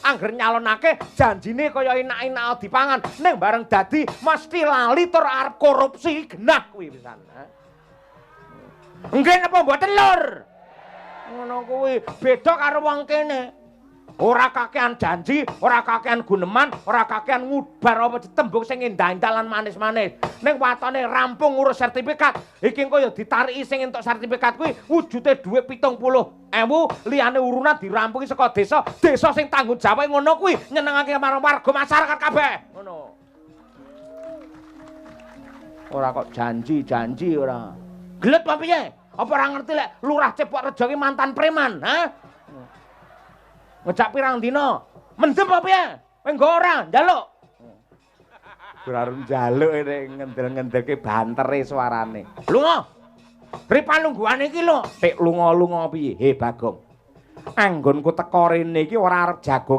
Angger nyalonake janjine kaya enak-enak dipangan, ning bareng dadi mesti lali tur arep korupsi genah kuwi pisan. Nggih napa mboten, Lur? Ngono kuwi beda karo wong kene. Ora kakean janji, ora kakean guneman, ora kakean ngubar apa tembung sing endah-endah lan manis-manis. Ning watone rampung ngurus sertifikat, iki engko ya ditariki sing entuk sertifikat kuwi wujude dhuwit 70.000, liyane urunan dirampungi saka desa, desa sing tanggung jawab ngono kuwi nyenengake marang warga masyarakat kabeh. Ngono. Ora kok janji-janji ora. Gelet apa piye? Apa ora ngerti lek Lurah Cepok Rejo ki mantan preman, ha? Ngejak pirang dina? Mendem apa piye? Kowe nggo ora njaluk? Ora arep njaluk ngendel-ngendelke bantere suarane. Lunga. Ri palungguhane iki lho, tik lunga-lunga piye? He Bagong. Anggonku teko rene iki ora arep jagongan.